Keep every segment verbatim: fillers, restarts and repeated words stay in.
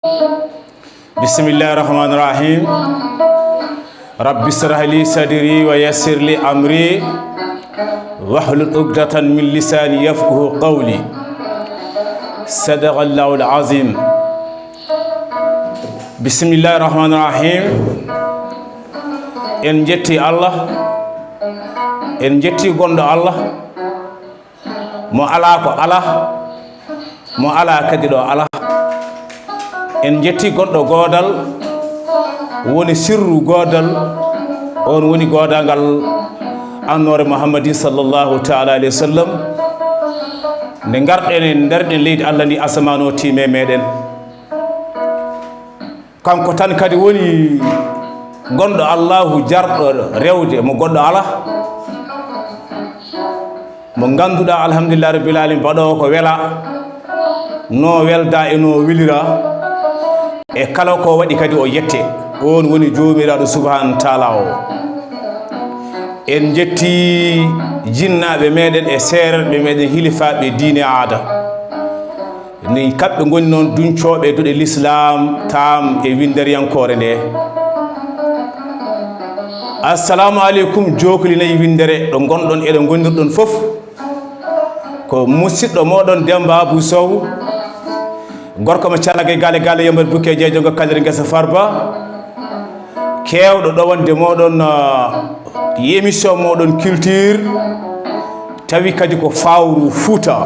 بسم الله الرحمن الرحيم. رب اشرح لي صدري ويسر لي أمري واحلل عقدة من لساني يفقه قولي. صدق الله العظيم. بسم الله الرحمن الرحيم. En njetti Allah, en njetti gonɗo Allah, mo alaa ko alaa, mo alaa kadi ɗo alaa. En njetti gonɗo goodal, woni sirru goodal, on woni goodangal annoore Muhammadin sallallahu taala alayhi wa sallam. Nde ngarɗen en ndarɗen leydi Allah ndi, asamaan o tiime meɗen. Kanko tan kadi woni gonɗo Allahu jarɗo rewde mo goɗɗo alaa. Mo ngannduɗaa, alhamdulillahi rabbil alamin, baɗoowo ko wela, no welda e no welira, e kala ko waɗi kadi o yette. On woni Joomiraaɗo subhanahu taala o. En njetti jinnaaɓe meɗen e seererɓe meɗen, hilifaaɓe diine aada. Ni kamɓe ngoni noon duñcooɓe duɗe lislaam taam e winnderiyankoore nde. Assalamu aleykum, jookli nayi winndere ɗo ngonɗon eɗo ngonirɗon fof. Ko musiɗɗo mooɗon Demba Abou Sow, gorko mo Calaga e Gaale Gaale, Yambar Bukke Jeejo ngo Kaliri Ngesa Farba. Keewɗo ɗo wonde mooɗon, ah, e émission mooɗon culture, tawi kadi ko Fawru Fuuta.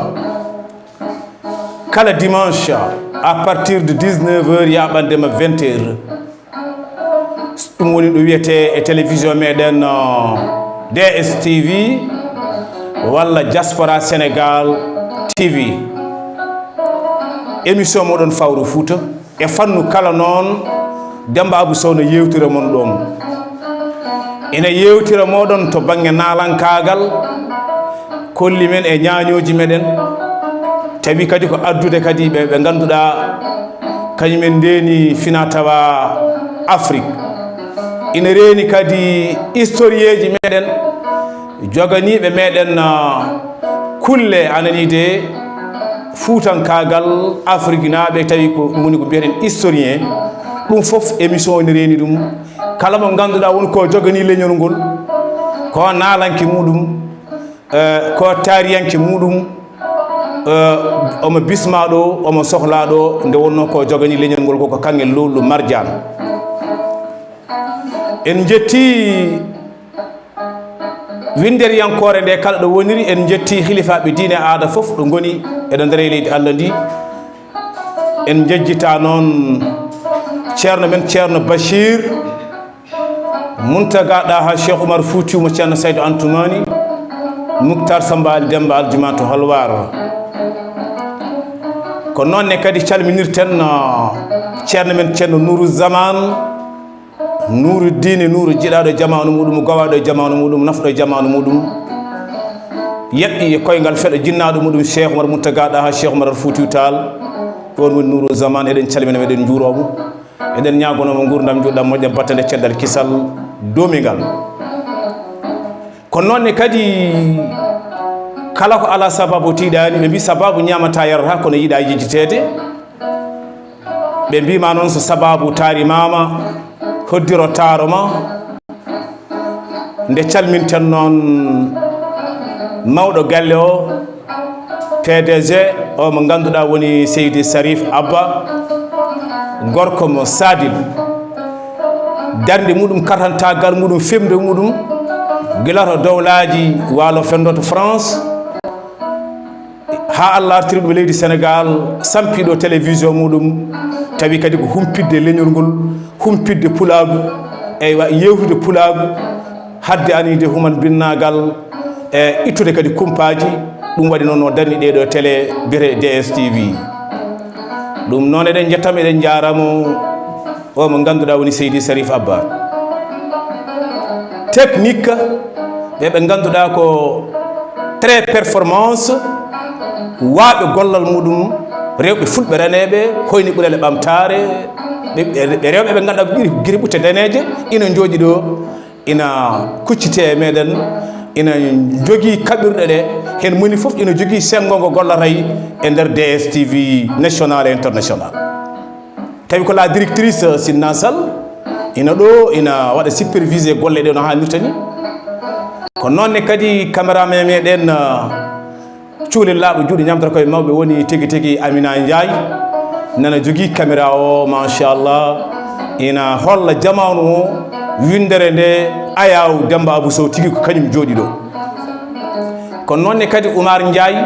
Kala dimanche à partir de dix-neuf heures yaaɓande ma vingt heures. Ɗum woni ɗo wiyetee e télévision meɗen, uh, D S T V walla Diaspora Sénégal T V. Émission moɗon Fawru Fuuta. E fannu kala noon, Demba Abou Sow no yewtira mon ɗoon. Ina yewtira moɗon to bannge naalankaagal, kolli men e ñaañooji meɗen, tawi kadi ko addude kadi ɓe, ɓe ngannduɗaa kañum en ndeeni fina tawa Afrik. Ina reeni kadi historieeji meɗen, joganiiɓe meɗen, ah, kulle ananiide fuutankaagal afrikinaaɓe, tawi ko ɗum woni ko mbiyaten historien. Ɗum fof émission o ina reeni ɗum. Kala mo ngannduɗaa woni ko joganii leñol ngol, ko naalanke muɗum, eh, ko taariyanke muɗum, eh, omo bismaa ɗo, omo sohlaa ɗo, nde wonnoo ko joganii leñol ngol ko, ko kaŋŋe luulu marjaan. En njettii winnderiyankoore nde kala ɗo woniri, en njettii hilifaaɓe diine aada fof ɗo ngoni eɗo nder e leydi Allah ndi. En njejjita noon ceerno men, Ceerno Bachir Muntaga Ɗaha Cheikh Oumar Foutiyou mo Ceerno Saydou Antoumani, Muktar Samba Ali Demba Aljumaa to Halwar. Ko noon ne kadi calminirten, ah, ceerno men Ceerno Nouru Zaman, Nuuru diine, nuuru jiɗaaɗo e jamaanu muɗum, gowaaɗo e jamaanu muɗum, nafɗo e jamaanu muɗum. Yaɓɓi e koyngal feɗo jinnaaɗo muɗum, Cheikh Oumar Mountaga Daha, Cheikh Oumar Al Foutiyou Tall. Ɗoon woni Nuuru Zaman, eɗen calmina mo, eɗen njuuroo mo. Eɗen ñaagonoo mo nguurndam njuutɗam moƴƴam battande cellal kisal doomingal. Ko noon ne kadi kala ko alaa sababu tiiɗaani, ɓe mbii sababu ñaamataa yarataa kono yiɗaa yejjiteede. Ɓe mbii ma noon so sababu taari maama hoddiro taaro ma. Nde calminten noon mawɗo galle o, P D G o mo ngannduɗaa woni Seydi Sarif Abba, gorko mo Sadil. Darnde muɗum, katantagal muɗum, femde muɗum, gila to dowlaaji waalo fenndo to France, haa Allah artiri ɗum e leydi Sénégal, sampi ɗo télévision muɗum, tawi kadi ko humpitde leñol ngol, humpitde pulaagu, eywa, yewtude pulaagu, hadde anide human binnaagal, e ittude kadi kumpaaji. Ɗum waɗi noon o darni ɗee ɗoo télé biyetee D S T V. Ɗum noon eɗen njettamo, eɗen njaaramo, o mo ngannduɗaa woni Seydi Sarif Abba. Technique, ɓe ɓe ngannduɗaa ko très performance, waaɓe gollal muɗum, rewɓe fulɓe reneeɓe, hoyni ɓurele ɓamtaare, ɓe, ɓe, ɓe rewɓe ɓe ngannduɗaa ko ɓuri giri ɓutte daneeje, ina njooɗi ɗo, ina kuccitee e meɗen, ina njogii kaɓirɗe ɗe, heen moni fof ina jogii senngo ngo gollata e nder D S T V national e international. Tawi ko la directrice, eh, Sinna Sall, ina ɗo, ina waɗa superviser golle ɗe no haanirta ni. Ko noon ne kadi caméraman meɗen, eh, cukalel laaɓa juuɗe ñamtata koye mawɓe woni tigi tigi Amina Ndiaye, nana jogii caméra o, machallah, ina holla jamaanu o winndere nde Ayaw Demba Abou Sow tigi ko kañum jooɗi ɗo. Ko noon ne kadi Oumar Ndiaye,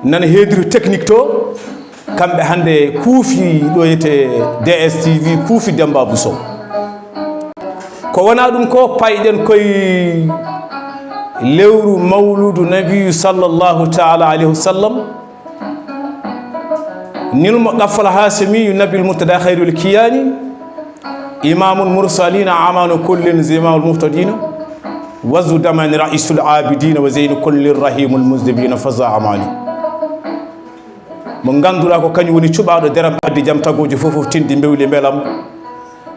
nana heediri technique to, kamɓe hannde kuufi ɗo wiyetee D S T V, kuufi Demba Abou Sow. Ko wonaa ɗum ko, payɗen koye lewru mawludu nabiyu sallallahu taala alayhi wa sallam. Nilmo Gaffal Hasimiyu Nabil Murtada Khairul Kiyani, Imamul Mursalina, Amanu Kullin, Zimamul Muhtadina, Wazu Damani, Ra'isul Abidina, wa Zeynu Kullin, Rahimul Muzdibina, Faza Amani. Mo ngannduɗaa ko kañum woni cuɓaaɗo deram, addi jam tagooji fof, fof tinndi mbewli mbelam.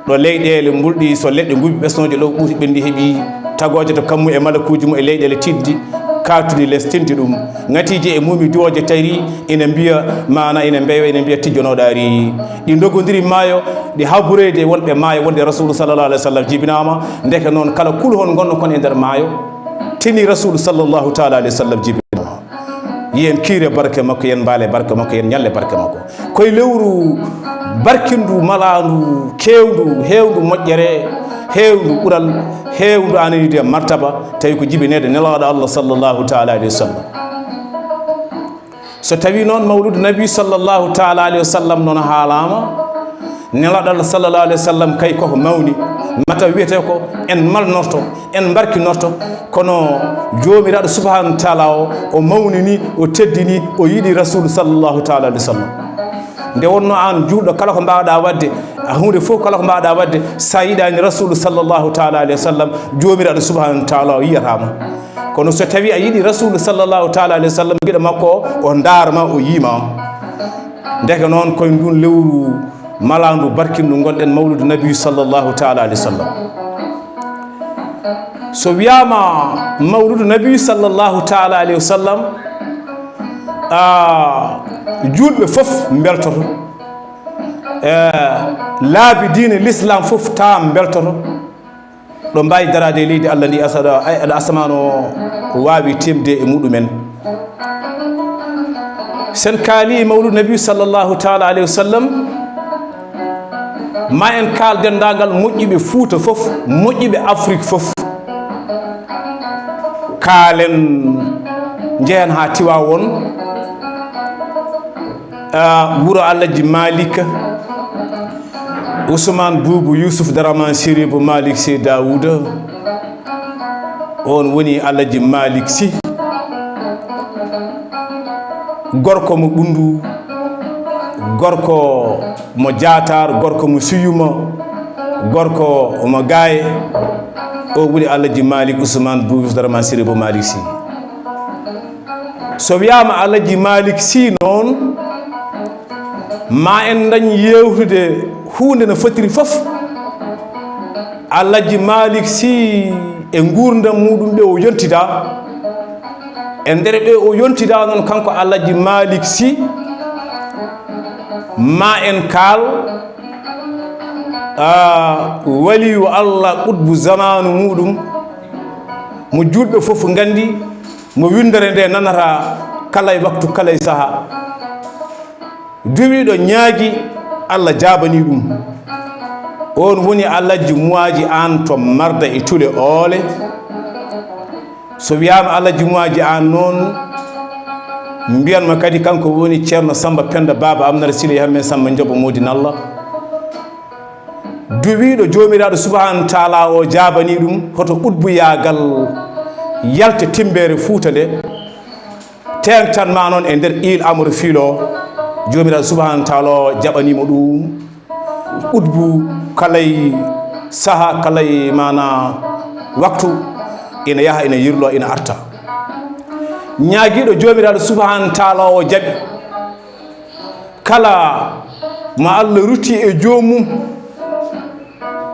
Ɗo leyɗeele mbulɗi, so leɗɗe ngubi ɓesnooje, ɗo ɓuuti ɓenndi heɓi tagooje to kammu e malakuuji mum e leyɗeele tiiɗɗi, kaatuɗi les tinndi ɗum. Ngatiije e muumi duwooje tayri, ina mbiya maana, ina mbeewa, ina mbiya tijjonoɗaari. Ɗi ndogondiri maayo, ɗi habureyde wonɓe maayo, wonde Rasulu sallallahu alayhi wa sallam jibinaama. Ndeke noon, kala kulu hon ngonno kon e nder maayo, tini Rasulu sallallahu taala alayhi wa sallam jibinaama. Yen kiire barke makko, yen mbaale barke makko, yen ñalle barke makko. Koye lewru barkindu, malaandu, keewndu, heewndu moƴƴere, heewndu ɓural, heewndu ananiide martaba, tawi ko jibineede Nelaaɗo Allah sallallahu taala alayhi wa sallam. So tawi noon mawludu nabi sallallahu taala alayhi wa sallam noon haalaama, Nelaaɗo Allah sallallahu alayhi wa sallam kay koko mawni, mata wiyete ko en malnorto, en mbarkinorto, kono Joomiraaɗo subhanahu wa taala o, o mawnini, o teddini, o yiɗi Rasulu sallallahu taala alayhi wa sallam. Nde wonno aan juulɗo, kala ko mbaawɗaa waɗde, a huunde fof kala ko mbaawɗaa waɗde, so a yiɗaani Rasulu sallallahu taala alayhi wa sallam, Joomiraaɗo subhanahu wa taala o yiyataama. Kono so tawi a yiɗi Rasulu sallallahu taala alayhi wa sallam, giɗo makko o, o ndaarma, o yiima. Ndeke noon koye ndun lewru malaandu barkindu ngonɗen, mawludu nabi sallallahu taala alayhi wa sallam. So wiyaama mawludu nabi sallallahu taala alayhi wa sallam, a, juulɓe fof mbeltoto. E, laabi diine l'islam fof taam mbeltoto. Ɗo mbaawi daraade e leydi Allah ndi, asada, ay, aɗa asamaan o waawi teemde e muɗumen. Sen kaali mawludu nabi sallallahu taala alayhi wa sallam, ma en kaal denndaangal moƴƴuɓe Fuuta fof, moƴƴuɓe Afrik fof. Kaalen, njehen haa Tiwaawoon, ah, wuro Alhaji Malik, Usmaan Buubu Yuusuf Daraman Siriibu Malik Sey Daawuda. Oon woni Alhaji Malik Sy, gorko mo Ɓunndu, gorko mo Jaataar, gorko mo Siyuma, gorko mo Gaaye. O woni Alhaji Malik Usmaan Buubu Yuusuf Daraman Siriibu Malik Sy. So wiyaama Alhaji Malik Sy noon, ma en ndañ yeewtude huunde no fotiri fof. Alhaji Malik Sy e nguurndam muɗum ɓe o yontidaa. E nder ɓe o yontidaa noon, kanko Alhaji Malik Sy, ma en kaal, a, waliyu Allah, qutbu zamaanu muɗum, mo juulɓe fof nganndi, mo winndere nde nanata kala e waktu, kala e saha. Duwiiɗo ñaagi, Allah jaabanii ɗum. Oon woni Alhaji Muwaaji Aan to Marda e Tule Oole. So wiyaama Alhaji Muwaaji Aan noon, mbiyanma kadi kanko woni Ceerno Samba Penda Baaba Amnata Sile Hammen Samba Njobo Moodi Nalla. Duwiiɗo Joomiraaɗo Subhaanahu Taala o jaabanii ɗum, hoto qutbuyaagal yalte timmbere Fuuta nde. Teeŋtan ma noon e nder Île Amor Filo, Joomiraaɗo Subhaanahu Taala o jaɓanii mo ɗum. Qutbu kala e saha, kala e maana waktu, ina yaha, ina yirlo, ina arta. Ñaagiiɗo Joomiraaɗo Subhaanahu Taala o jaɓi. Kala mo Allah rutti e joomum,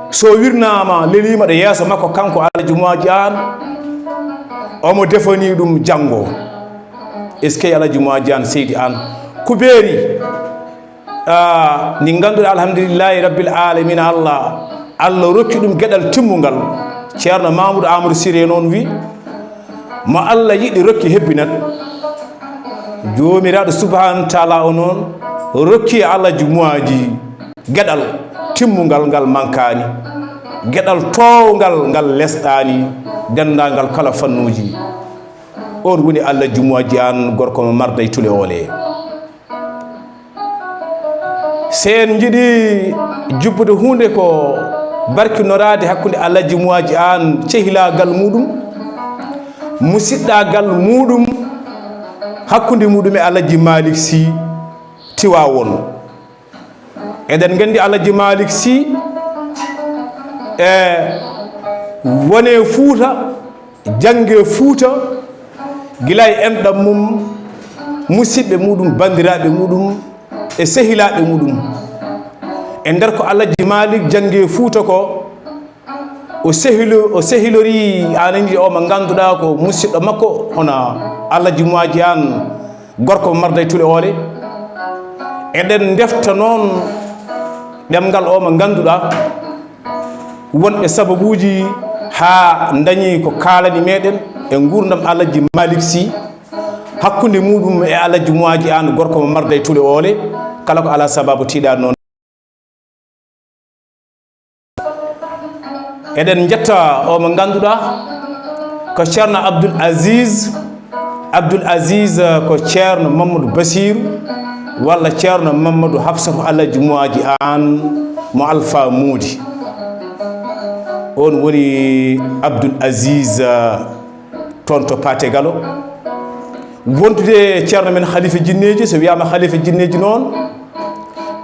so wirnaama, leliima ɗo yeeso makko, kanko Alhaji Muwaaji Aan, omo defanii ɗum janngo. Eskey Alhaji Muwaaji Aan, Seydi Aan. Kubeeri, Ah, ni ngannduɗaa, alhamdulillahi rabbil alamina, Allah, Allah rokki ɗum geɗal timmungal. Ceerno Mamoudou Amadou Siré noon wi, mo Allah yiɗi rokki hebbinat. Joomiraaɗo subhanahu wa taala o noon rokki Alhaji Muaji geɗal timmungal ngal mankaani, geɗal toowngal ngal lesɗaani denndaangal kala fannuuji. On woni Alhaji Muaji Aan, gorko mo Marday Tule Oole. So en njiɗi jubbude huunde ko barkinoraade hakkunde Alhaji Muaji Aan, cehilaagal muɗum, musiɗɗaagal muɗum, hakkunde muɗum e Alhaji Malick Sy Tiwaawoon. Eɗen nganndi Alhaji Malick Sy e wone Fuuta, jannge Fuuta, gila e enɗam mum, musiɓɓe muɗum, banndiraaɓe muɗum e sehilaaɓe muɗum. E nder ko Alhaji Malick jannge Fuuta ko, o sehilo-, o sehilori, a nani, o mo ngannduɗaa ko musiɗɗo makko, hono Alhaji Muaji Aan, gorko Marday Tule Oole. Eɗen ndefta noon ɗemngal o mo ngannduɗaa, wonɓe sababuuji haa dañi ko kaalani meɗen e nguurndam Alhaji Malick Sy, hakkunde muɗum e Alhaji Muaji Aan, gorko mo Marday Tule Oole, kala ko alaa sababu tiiɗaa noon. Eɗen njetta o mo ngannduɗaa ko Ceerno Abdoul Aziz. Abdoul Aziz, eh, ko Ceerno Mamadou Basiru walla Ceerno Mamadou Hafsatu Alhaji Muaji Aan mo Alfa Moodi. On woni Abdoul Aziz, eh, toon to Paate Galo. Wondude e Ceerno men Halifa Jinneeji, so wiyaama Halifa Jinneeji noon,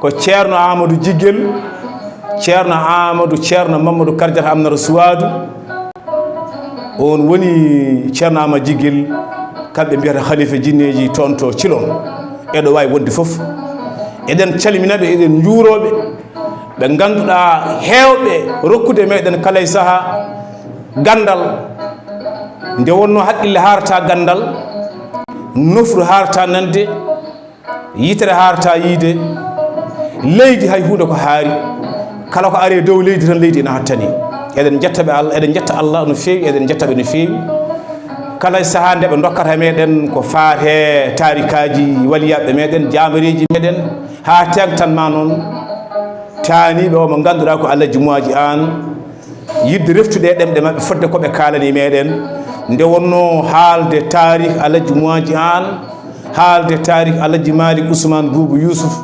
ko Ceerno Amadou Jiggel, Ceerno Amadou, Ceerno Mamadou Karjata Amnata Suwaadu. On woni Ceerno Amadou Jiggel, kamɓe mbiyata Halifa Jinneeji toon to Cilon. Eɗo waawi wonde fof. Eɗen calmina ɓe, eɗen njuuroo ɓe. Ɓe ngannduɗaa heewɓe rokkude meɗen kala e sahaa ganndal. Nde wonnoo haqqille haarata ganndal, nofru haarata nande, yitere haarata yiide, leydi hay huunde ko haari. Kala ko ari e dow leydi tan, leydi ina hattani. Eɗen njetta ɓe Allah, eɗen njetta Allah no feewi, eɗen njetta ɓe no feewi. Kala e sahaa nde ɓe ndokkata meɗen ko faati e taarikaaji waliyaaɓe meɗen, jaambareeji meɗen, haa teeŋtan ma noon taaniiɓe o mo ngannduɗaa ko Alhaji Muaji Aan, yiɗde reftude e ɗemɗe maɓɓe fodde ko ɓe kaalani meɗen. Nde wonnoo haalde taarih Alhaji Muaji Aan, haalde taarih Alhaji Malick Ousmane Boubou Youssouf,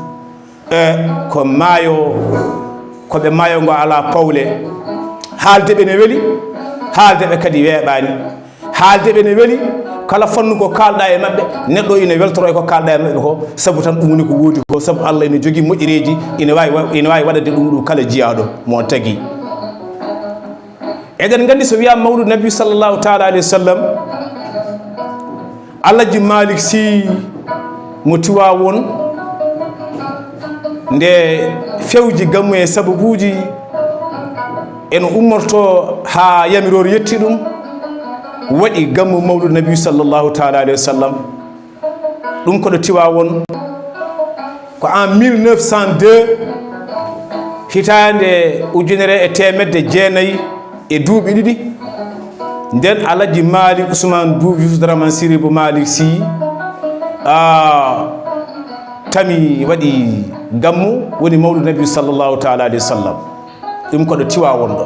e ko maayo, ko ɓe maayo ngo alaa pawle. Haalde ɓe ne weli, haalde ɓe kadi weeɓaani. Haalde ɓe ne weli, kala fannu ko kaalɗaa e maɓɓe, neɗɗo ina weltoroo e ko kaalɗaa e maɓɓe ko, sabu tan ɗum woni ko woodi ko, sabu Allah ina jogii moƴƴereeji, ina waawi wa-, ina waawi waɗande ɗum ɗum kala jiyaaɗo mo tagi. Eɗen nganndi so wiyaama Mawluudu Nabi sallallahu taala alayhi wa sallam, Alhaji Malick Sy mo Tiwaawoon, nde fewji gammu e sababuuji, eno ummorto haa yamiroore yetti ɗum, waɗi gammu Mawluudu Nabi sallallahu taala alayhi wa sallam. Ɗum ko ɗo Tiwaawoon, ko en mille neuf cent deux, hitaande ujunere e teemedde jeenayi e duuɓi ɗiɗi, nden Alhaji Malick Ousmane Boubou Youssouf Dramane Siré Boubou Malick Sy, a, tami waɗi gammu, woni Mawluudu Nabi sallallahu taala alayhi wa sallam. Ɗum ko ɗo Tiwaawoon ɗo.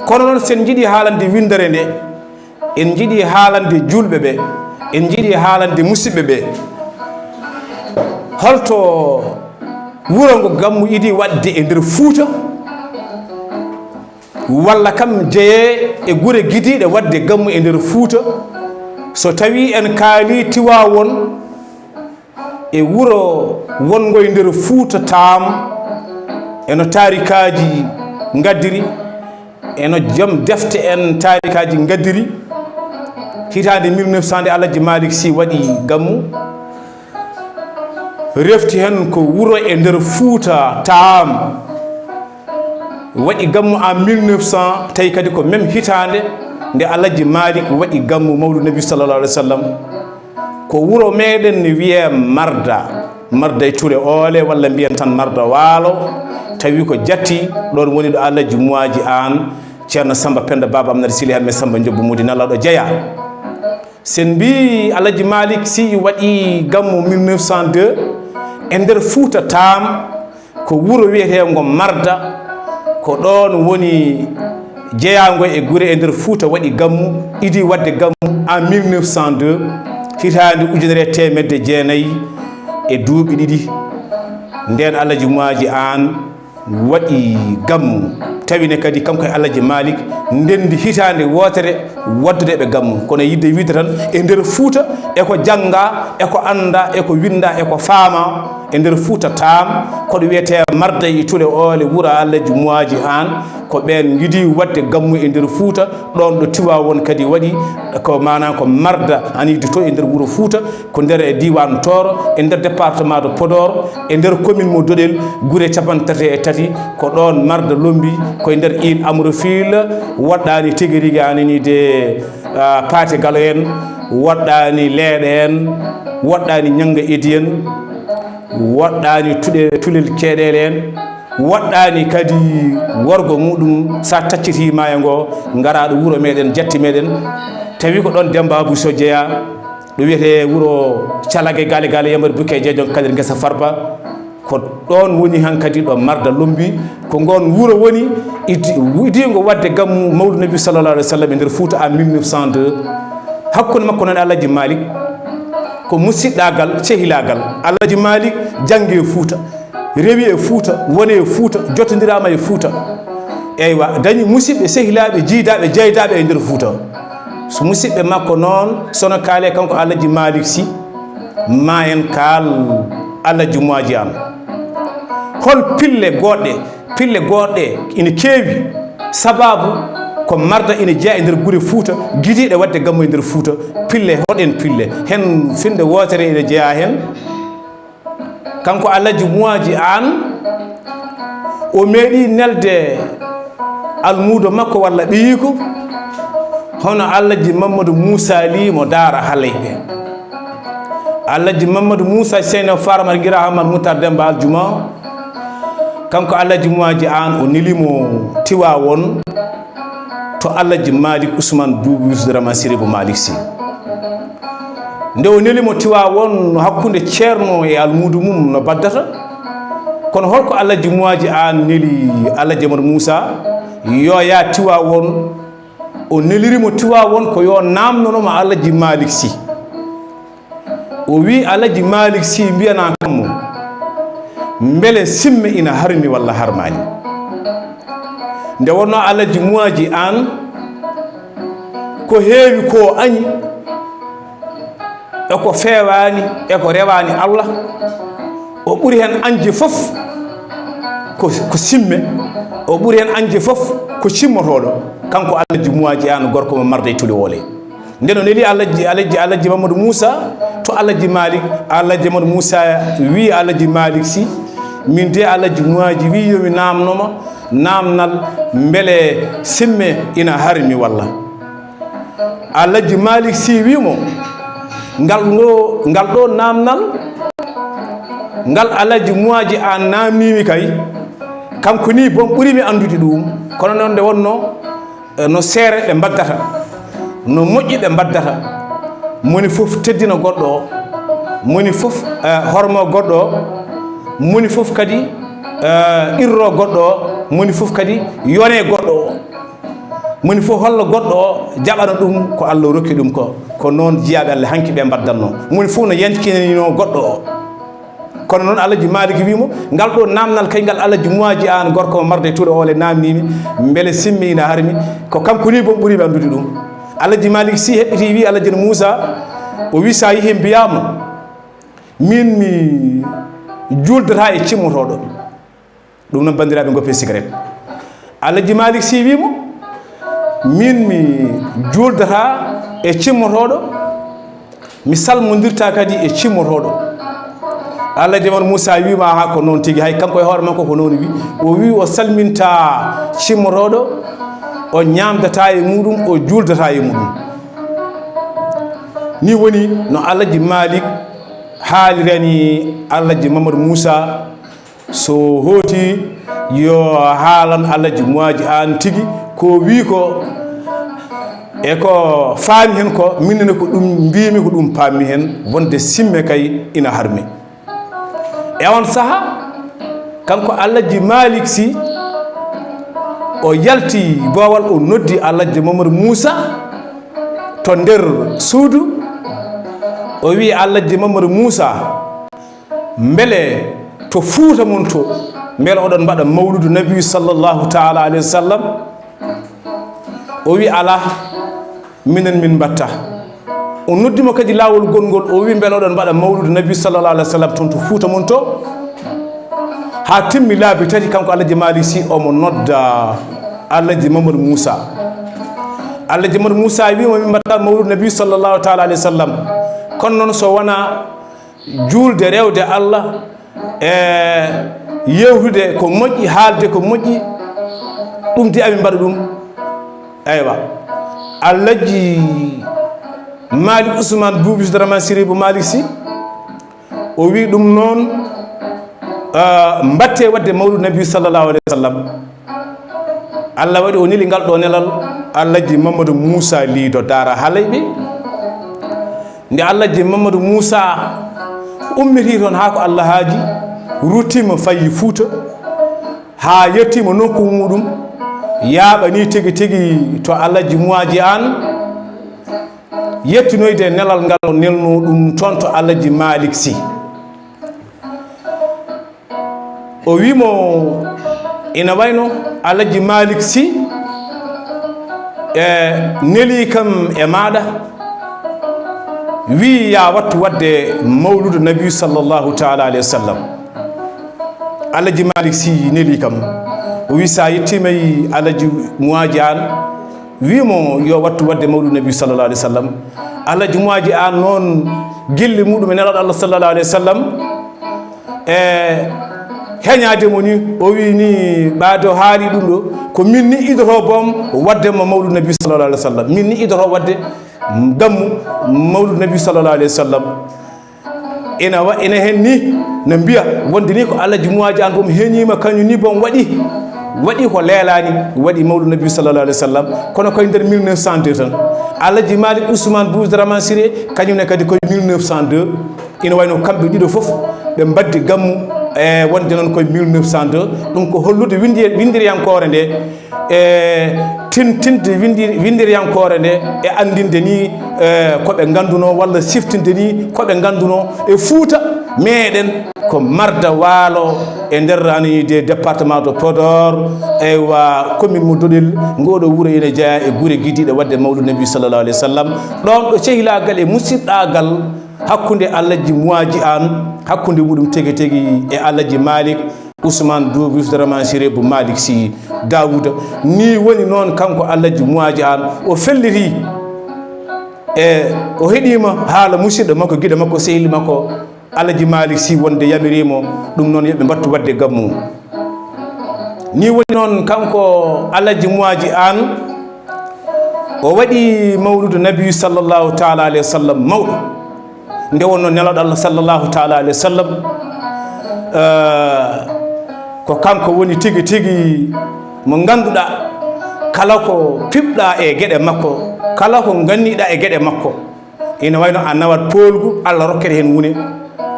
Kono noon, so en njiɗi haalande winndere nde, en njiɗi haalande juulɓe ɓe, en njiɗi haalande musiɓɓe ɓe. Holto wuro ngo gammu idi waɗde e nder Fuuta? Walla kam jeyee e gure gidiiɗe waɗde gammu e nder Fuuta? So tawii en kaalii Tiwaawoon, e wuro wonngo e nder Fuuta Taam, eno taarikaaji ngaddiri, eno joom defte en taarikaaji ngaddiri. Hitaande mille neuf cent nde Alhaji Malick Sy waɗi gammu, refti heen ko wuro e nder Fuuta Taam. Waɗi gammu en mille neuf cent, tawi kadi ko même hitaande nde Alhaji Malick waɗi gammu Mawluudu Nabi sallallahu alayhi wa sallam. Ko wuro meɗen ne wiyee Marda. Marda e Touré Oole, walla mbiyen tan Marda Waalo, tawi ko Jatti, ɗoon woni ɗo Alhaji Muwaaji Aan, Ceerno Samba Penda, Baaba Amnata Sili Hammet, Samba Njobbo Modi Nalaaɗo jeyaa. Sen mbii Alhaji Malick Sy waɗi gammu mille neuf cent deux e nder Fuuta Taam, ko wuro wiyeteengo Marda, ko ɗoon woni jeyaango e gure e nder Fuuta waɗi gammu, idi waɗde gammu en mille neuf cent deux, hitaande ujunere e teemedde jeenayi e duuɓi ɗiɗi. Ndeen Alhaji Muwaaji Aan waɗi gammu, tawi ne kadi kanko e Alhaji Malick ndenndi hitaande wootere waɗdude ɓe gammu. Kono yiɗde wiide tan, e nder Fuuta, e ko jannga, e ko annda, e ko winnda, e ko faama, e nder Fuuta Taam, ko ɗo wiyetee Marda e Touré Oole, wuro Alhaji Muwaaji Aan, ko ɓeen njiɗi waɗde gammu e nder Fuuta, ɗoon ɗo Tiwaawoon kadi waɗi, ko maanaam ko Marda, ani to e nder wuro Fuuta, ko nder e diiwaan Tooro, e nder département de Podor, e nder commune mo Doɗel, gure cappanɗe tati e tati, ko ɗoon Marda lombi, ko e nder Île Amrofil, woɗɗaani tigi rigi ani ni de, ah, Paate Galo en, woɗɗaani Leeɗe en, woɗɗaani Ñannga Edi en, woɗɗaani Tuɗe-, Tulel Keeɗeele en, woɗɗaani kadi worgo muɗum, so a taccitii maayo ngo, ngaraaɗo wuro meɗen, Jatti meɗen, tawi ko ɗoon Demba Abu So jeyaa, ɗo wiyetee wuro Calage Gale Gale, Yamar Bukke Jeejoŋ Kadir Ngesa Farba, ko ɗoon woni hankadi ɗo Marda lombi, ko ngoon wuro woni idi-, idiingo waɗde gammu Mawlud Nabi sallallahu alaihi wasallam e nder Fuuta en mille neuf cent deux. Hakkunde makko noon e Alhaji Malick, ko musiɗɗaagal, sehilaagal. Alhaji Malick janngi e Fuuta, rewi e Fuuta, woni e Fuuta, jottondiraama e Fuuta. Eywa, dañi musiɓɓe, sehilaaɓe, jiidaaɓe, jeydaaɓe e nder Fuuta. So musiɓɓe makko noon, sono kaale kanko Alhaji Malick Sy, ma en kaal Alhaji Muwaaji Aan. Hol pille goɗɗe, pille goɗɗe ina keewi, sababu ko Marda ina jeyaa e nder gure Fuuta, gidiiɗe waɗde gammu e nder Fuuta, pille, hoɗen pille. Hen finnde wootere ina jeyaa hen. Kanko Alhaji Muwaaji Aan, o meeɗi nelde almuudo makko walla ɓiyiiko, hono Alhaji Mamadou Moussa Ly mo Daara Haleyɓe. Alhaji Mamadou Moussa Seyno Farmata Gira Hammat Moutar Demba Aljuma, kanko Alhaji Muwaaji Aan, o neli mo Tiwaawoon to Alhaji Malick Ousmane Boubou Youssou Dramane Siré Bou Malick Sy. Nde o neli mo Tiwaawoon, no hakkunde ceerno e almuudo mum no baddata. Kono holko Alhaji Muwaaji Aan neli Alhaji Amadou Moussa? Yo yaa Tiwaawoon. O neliri mo Tiwaawoon ko yo naamnono mo Alhaji Malick Sy. O wi Alhaji Malick Sy mbiyana kam mo, mbele simme ina harmi walla harmaani? Nde wonnoo Alhaji Muwaaji Aan, ko heewi ko añi, e ko feewaani, e ko rewaani Allah, o ɓuri heen añde fof ko, ko simme, o ɓuri heen añde fof ko cimmotooɗo, kanko Alhaji Muwaaji Aan, gorko mo Marda e Touré Oole. Nden o neli Alhaji, Alhaji, Alhaji Mamadou Moussa to Alhaji Malick, Alhaji Mamadou Moussa wi Alhaji Malick Sy, min de Alhaji Muwaaji wi yo mi naamno ma naamnal, mbele simme ina harmi walla? Alhaji Malick Sy wi mo, ngal ngo, ngal ɗo naamnal, ngal Alhaji Muwaaji Aan naamnii mi kay, kanko ni boom ɓuri mi anndude ɗum. Kono noon nde wonnoo, eh, no seere ɓe mbaddata, no moƴƴi ɓe mbaddata, moni fof teddina goɗɗo o, moni fof, eh, hormo goɗɗo o, moni fof kadi, eh, qirro goɗɗo o, moni fof kadi yone goɗɗo o. Moni fof holla goɗɗo o, jaɓana ɗum ko Allah rokki ɗum ko. Ko noon jiyaaɓe Allah hanki ɓe mbaddatnoo. Moni fof no yankinanoo goɗɗo o. Kono noon Alhaji Malick wi mo, ngal ɗo naamnal kay ngal Alhaji Muwaaji Aan gorko mo Marda e Touré Oole naamnii mi, mbele simme ina harmi, ko kanko ni boom ɓuri mi anndude ɗum. Alhaji Malick Sy heɓɓitii wi Alhaji Moussa, o wi sa yehi mbiyaa mo, min mi juuldata e cimmotooɗo. Ɗum noon, banndiraaɓe, ngoppee sigaret. Alhaji Malick Sy wi mo, min mi juuldata e cimmotooɗo, mi salmondirta kadi e cimmotooɗo. Alhaji Mamadou Moussa wi ma, haa ko noon tigi, hay kanko e hoore makko ko noon wi. O wi o salminta cimmotooɗo, o ñaamdata e muɗum, o juuldata e muɗum. Ni woni no Alhaji Malick haalirani Alhaji Mamadou Moussa, so hooti yo haalan Alhaji Muaji Aan tigi ko wii ko, e ko faami heen ko, miin ne ko ɗum mbiimi, ko ɗum paammi heen, wonde simme kay ina harmi. E on saha, kanko Alhaji Malick Sy, o yalti boowal, o noddi Alhaji Mamadou Moussa to nder suudu. O wii, "Alhaji Mamadou Moussa, mbele to Fuuta mon to, mbele oɗon mbaɗa mawludu Nabi sallallahu taala alayhi wa sallam?" O wii, "Alaa, minen min mbatta." O noddi mo kadi laawol gongol, o wii, "Mbele oɗon mbaɗa mawludu Nabi sallallahu alayhi wa sallam toon to Fuuta mon to?" Haa timmi laabi tati, kanko Alhaji Malick Sy, omo nodda Alhaji Mamadou Moussa. Alhaji Mamadou Moussa wii mo, "Min mbatta mawludu Nabi sallallahu taala alayhi wa sallam. Kono noon so wonaa juulde, rewde Allah, e yewtude ko moƴƴi, haalde ko moƴƴi, ɗum de amin mbaɗa ɗum." Eywa. Alhaji Malick Ousmane Boubou Dramane Siré Boubou Malick Sy, o wii ɗum noon, ah, mbatte waɗde mawludu Nabi sallallahu alayhi wa sallam. Allah waɗi o neli ngal ɗo nelal Alhaji Mamadou Moussa Lido Daara Halayɓe. Nde Alhaji Mamadou Moussa ummiti toon haa ko Allah haaji, ruttiima fayi Fuuta, haa yettiima nokku muɗum, yaaɓani tigi tigi to Alhaji Muaji Aan, yettinoyde nelal ngal o nelno ɗum toon to Alhaji Malick Sy. O wii mo, ina wayno Alhaji Malick Sy, e, neli kam e maaɗa, wii ya wattu waɗde mawludu Nabi sallallahu taala alayhi wa sallam. Alhaji Malick Sy neli kam. O wii, so a yettiima e Alhaji Muaji Aan, wii mo yo wattu waɗde mawludu Nabi sallallahu alayhi wa sallam. Alhaji Muaji Aan noon, gilli muɗum e Nelaaɗo Allah sallallahu alayhi wa sallam, e heñaade mo ni, o wii ni, ɓaade o haali ɗum ɗo, ko min ni idoto boom waɗde mo mawludu Nabi sallallahu alayhi wa sallam. Min ni idoto waɗde gammu mawludu Nabi sallallahu alayhi wa sallam. Ina wa-, ina heen ni, no mbiya wonde ni ko Alhaji Muaji Aan boom heñiima, kañum ni boom waɗi, waɗi ko leelaani, waɗi mawludu Nabi sallallahu alayhi wa sallam, kono koye nder mille neuf cent deux tan. Alhaji Malick Ousmane Boubou Dramane Siré, kañum ne kadi koye mille neuf cent deux. Ina wayno kamɓe ɗiɗo fof ɓe mbaddi gammu, e wonde noon koye mille neuf cent deux. Ɗum ko hollude winndi-, winndiriyankoore nde, e tintinde winndi-, winndiriyankoore nde, e anndinde ni, e ko ɓe nganndunoo, walla siftinde ni ko ɓe nganndunoo e Fuuta meeɗen, ko marda waalo e nder ranide département de Podor, eywa, commune mo Doɗel. Ngooɗo wuro ina jeyaa e gure gidiiɗe waɗde mawludu Nabi sallallahu alayhi wa sallam. Ɗoon ɗo cehilaagal e musiɗɗaagal hakkunde Alhaji Muaji Aan, hakkunde muɗum tigi tigi e Alhaji Malick Ousmane Boubou Dramane Siré Boubou Malick Sy Daouda. Ni woni noon kanko Alhaji Muaji Aan, o felliti e o heɗiima haala musiɗɗo makko, giɗo makko, sehil makko Alhaji Malick Sy wonde yamiriimo ɗum noon yo ɓe mbattu waɗde gammu. Ni woni noon kanko Alhaji Muaji Aan, o waɗi mawludu Nabi sallallahu taala alayhi wa sallam mawɗo. Nde wonno Nelaaɗo Allah sallallahu taala alayhi wa sallam, eh, ko kanko woni tigi tigi mo ngannduɗaa, kala ko piɓɗaa e geɗe makko, kala ko nganniɗaa e geɗe makko, ina wayno a nawat poolgu, Allah rokkete heen wune,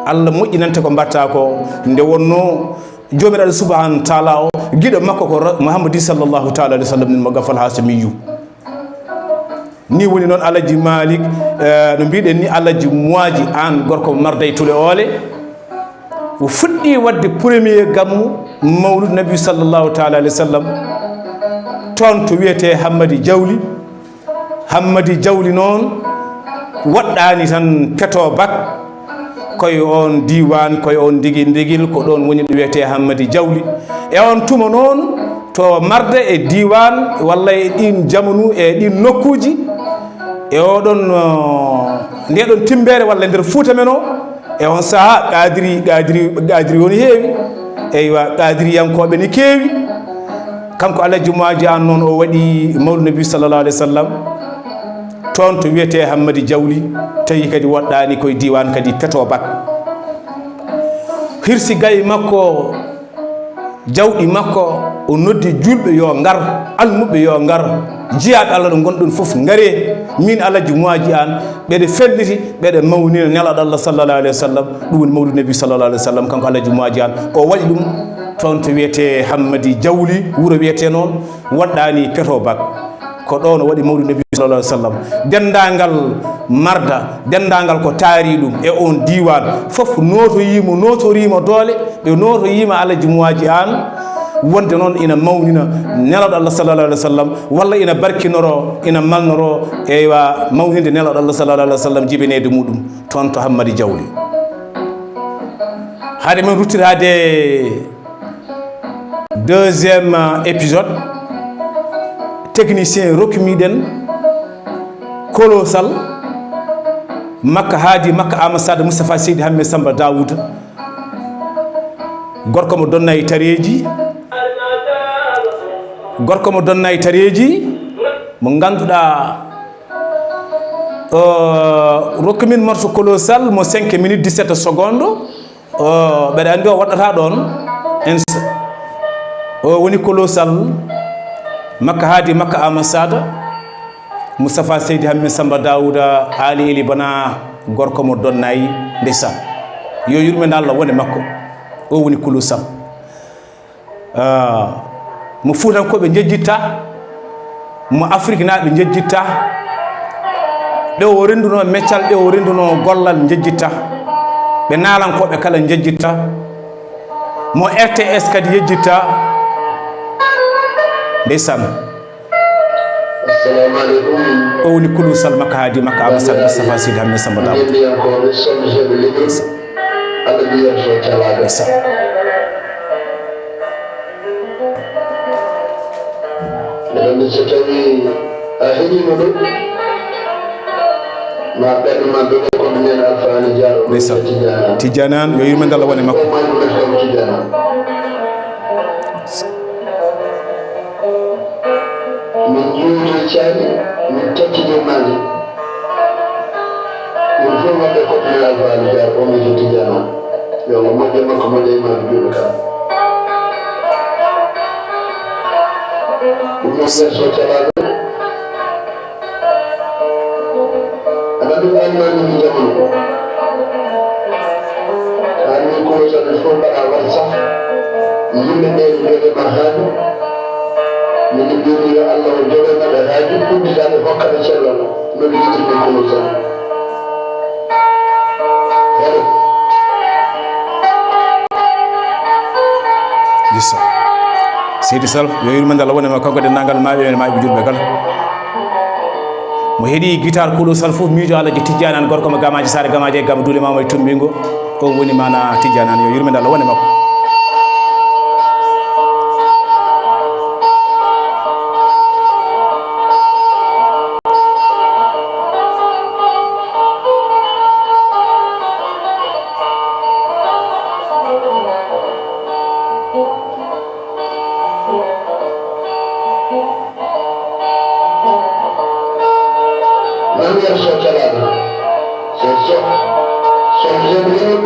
Allah moƴƴinante ko mbaɗtaa ko. Nde wonno Joomiraaɗo subhanahu wa taala o, giɗo makko ko Ra-, Muhammadin sallallahu taala alayhi wa sallam, nin mo Gafal Haasimiyu. Ni woni noon Alaji Malik, eh, no mbiɗen ni, Alaji Muaji Aan, gorko Marday Tule Oole, o fuɗɗi waɗde premier gammu Mawlud Nabi sallallahu taala alayhi wa sallam, toon to wiyetee Hammadi Jawli. Hammadi Jawli noon woɗɗaani tan peto bak, koye oon diiwaan, koye oon ndigil ndigil, ko ɗoon woni ɗo wiyetee Hammadi Jawli. E oon tuma noon, to Marde e diiwaan, walla e ɗiin jamanu, e ɗiin nokkuuji, e oɗon, uh, ndeɗon timbeere walla e nder Fuuta men o, e oon sahaa, qaadiri, qaadiri, qaadiri woni heewi. Eywa, qaadiriyankooɓe ne keewi. Kanko Alaji Muaji Aan noon, o waɗi Mawlud Nabi sallallahu alayhi wa sallam toon to wiyetee Hammadi Jawli, tawi kadi woɗɗaani koye diiwaan kadi peto bak. hirsi gaye makko, jawɗi makko, o noddi juulɓe yo ngar, almuɓɓe yo ngar, jiyaaɓe Allah ɗo ngonɗon fof ngaree, min Alhaji Muaji Aan, mbeɗe felliti, mbeɗe mawnina Nelaaɗo Allah sallallahu alayhi wa sallam, ɗum woni Mawlidu Nabi sallallahu alayhi wa sallam, kanko Alhaji Muaji Aan, o waɗi ɗum toon to wiyetee Hammadi Jawli, wuro wiyetee noon, waɗɗaani Peto Bak. Ko ɗoon o waɗi Mawlidu Nabi sallallahu alayhi wa sallam. Denndaangal Marda, denndaangal ko taari ɗum e oon diiwaan, fof nootoyii mo, nootorii mo doole, ɓe nootoyii ma Alhaji Muaji Aan, wonde noon ina mawnina Nelaaɗo Allah sallallahu alayhi wa sallam, walla ina barkinoro, ina malnoro, eywa, mawninde Nelaaɗo Allah sallallahu alayhi wa sallam, jibineede muɗum toon to Hammadi Jawli. Hade men ruttiraade deuxième, euh, épisode, technicien rokki miɗen Colossal, Makka Haadi, Makka Aama Saada, Moustapha Seydi Hammet Samba Daouda. Gorko mo donna e tareeji, gorko mo donna e tareeji, mo ngannduɗaa, euh, rokki min morceau Colossal mo cinq minutes dix-sept secondes. O, mbeɗa anndi o waɗɗata ɗoon. En s-, o woni Colossal, Makka Haadi, Makka Aama Saada, Moustapha Seydi Hammet Samba Daouda, Aali Eli Bana, gorko mo Donnay, ndeysaan. Yo yurmeende Allah wone makko. O woni Colossal. Ah, mo Fuutankooɓe njejjittaa, mo Afriknaaɓe njejjittaa, ɓe o renndunoo meccal, ɓe o renndunoo gollal njejjittaa, ɓe naalankooɓe kala njejjittaa, mo R T S kadi yejjittaa. Ndeysaan. Assalamu alaikum. O woni Kulu Sal Makka Haadi Makka Aama Sal Moustapha Sidi Hammet Samba Daouda. Ndendiyankooɓe, soɓe soɓe liggey. Ndeysaan. Allah ɓiyam so calaaɗo. Ndeysaan. Mbeɗa anndi so tawi a heɗiima ɗo, ma ɓerɗe ma doge ko minen Alfa Ali Diallo. Ndeysaan. Tidiane Anne. Tidiane Anne, yo yurmeende Allah wone makko. Ko mayru leftam Tidiane Anne. Min njuuti caali, min tacci jemmaali. Min fof maɓɓe ko ɗum Alfa Ali Diallo, o mi joddi jama. Yo Allah moƴƴe makko, moƴƴe e maɓɓe juuɗe kam. Ɗum noon, nder so calaaɗo. Aɗa anndi ko aduna nani jamanu. Haa min ko tan il faut mbaɗa WhatsApp. Yimɓe ɓe joge ma haaju. Min mbiymi yo Allah o jogo maɓɓe haaju, udditaɓe hokkaɓe cellal. No mi yiɗirmi ko non tan. Hello. Gissa. Seydi Sal, yo yurmeende Allah wone ma kanko, denndaangal maaɓe men, maaɓe juulɓe kala. Mo heɗii guitare Kulu Sal fof, miijo Alhaji Tidiane Anne, gorko mo Gamaaji Saare Gamaaji e Gam Duule Maama e Tummbingo. O woni mana Tidiane Anne, yo yurmeende Allah wone makko. Mami Yero Sow Calaaɗo. Sow, Sow, Sow Jemriw.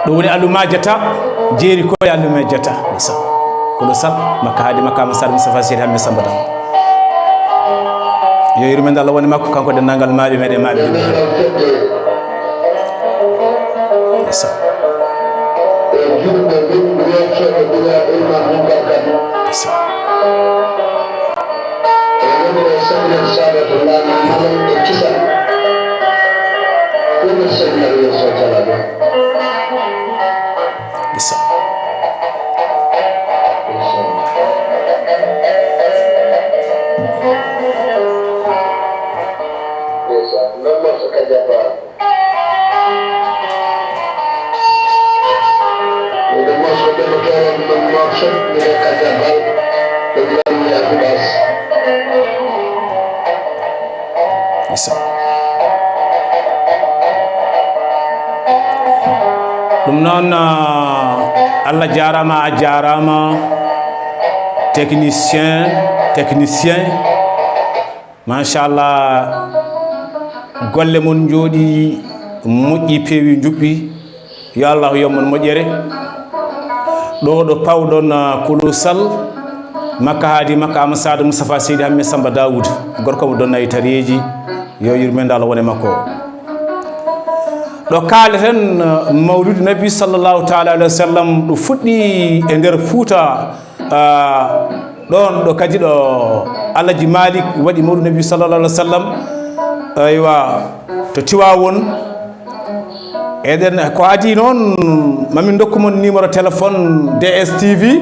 Ɗum woni Aluma Jata, jeeri ko e Aluma Jata. Ndeysaan. Kulu Sal, Makka Haadi, Makka Aama Sal, Moustapha Seydi Hammet Samba Dam. Yo yurmeende Allah wone makko, kanko denndaangal maaɓe meɗen, maaɓe juulɓe. Ndeysaan. Ndeysaan. Ndeysaan. Même morceau Kadia Ba. Le morceau de l'auteur, le morceau de Kadia Ba. Le grand Abibas. Ɗum noon, ah, Allah jaaraama, a jaaraama, technicien, technicien. Machallah, golle mon njooɗi, moƴƴi, peewi, njuɓɓi. Yo Allah yomman moƴƴere. Ɗo ɗo pawɗon, ah, Kulu Sall, Makka Haadi, Makka Amasada, Moustapha Seydi Hammet Samba Dawoud, gorko mo donna e tariyeeji, yo yurmeende Allah wone makko. Ɗo kaaleten, ah, Mawludu Nabi sallallahu taala alayhi wa sallam, ɗo fuɗɗi e nder Fuuta, ah, ɗon ɗo kadi ɗo Alhaji Malik waɗi Mawludu Nabi sallallahu alayhi wa sallam, aywa, to Tiwaawoon. Eɗen, ko adii noon, mamin ndokku mon numéro téléphone D S T V,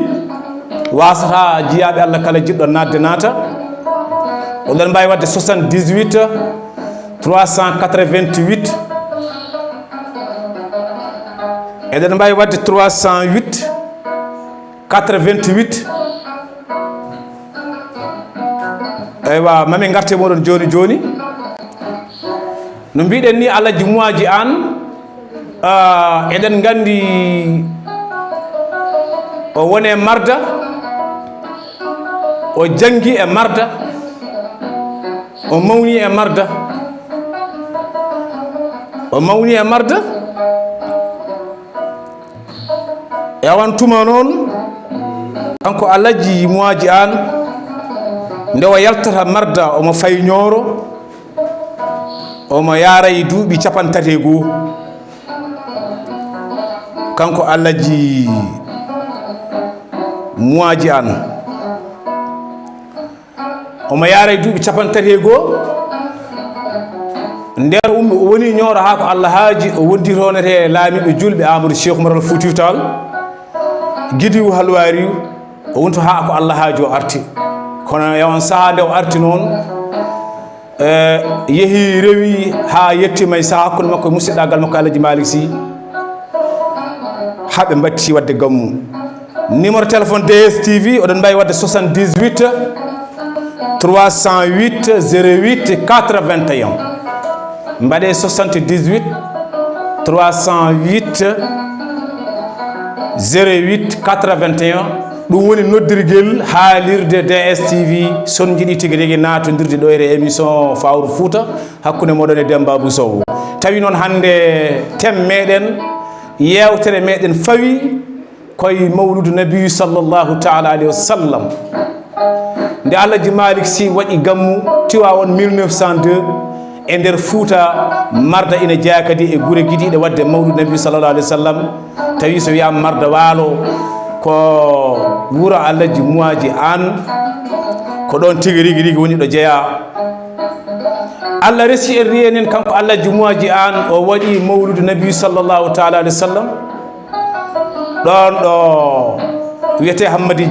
waasata jiyaaɓe Allah kala jiɗɗo naatde naata. Oɗon mbaawi waɗde soixante-dix-huit trois cent quatre-vingt-huit. Eɗen mbaawi waɗde trois cent huit quatre-vingt-huit. Eywa, mami ngarte moɗon jooni jooni. No mbiɗen ni, Alhaji Muaji Aan, ah, eɗen nganndi o woni e Marda, o janngi e Marda, o mawni e Marda, o mawni e Marda. E awan tuma noon, kanko Alhaji Muaji Aan, nde o yaltata Marda, omo fay Ñooro, omo yaara e duuɓi capanɗe tati e goo. Kanko Alhaji Muaji Aan, omo yaara e duuɓi capanɗe tati e goo. Nder ummi, o woni Ñooro haa ko Allah haaji, o wondi toon e laamiiɓe juulɓe, Amadou Cheikh Oumar Al Foutiyou Tall, Gidiiw Halwaariiw, o woni to haa ko Allah haaji o arti. Kono e on sahaa nde o arti noon, e, yehi rewi haa yettiima e sahaa hakkunde makko e musiɗɗaagal makko Alhaji Malick Sy, haa ɓe mbatti waɗde gammu. Numéro téléphone D S T V, oɗon mbaawi waɗde soixante-dix-huit trois cent huit zéro huit quatre-vingt-un. Mbaɗee soixante-dix-huit trois cent huit zéro huit quatre-vingt-un. Ɗum woni noddirgel haalirde D S T V. So on njiɗi tigi rigi naatondirde ɗo e émission Fawru Fouta hakkunde moɗon e Demba Abou Sow. Tawi noon hannde thème meɗen, yeewtere meɗen fawi koye Mawludu Nabi sallallahu taala alayhi wa sallam. Nde Alhaji Malick Sy waɗi gammu Tiwaawoon mille neuf cent deux, e nder Fuuta, Marda ina jeyaa kadi e gure gidiiɗe waɗde Mawludu Nabi sallallahu alayhi wa sallam. Tawi so wiyaama Marda Waalo, ko wuro Alhaji Muaji Aan, ko ɗoon tigi rigi rigi woni ɗo jeyaa. Allah resi en, reenin kanko Alhaji Muaji Aan, o waɗi Mawludu Nabi sallallahu taala alayhi wa sallam. Ɗoon ɗo wiyetee Hammadi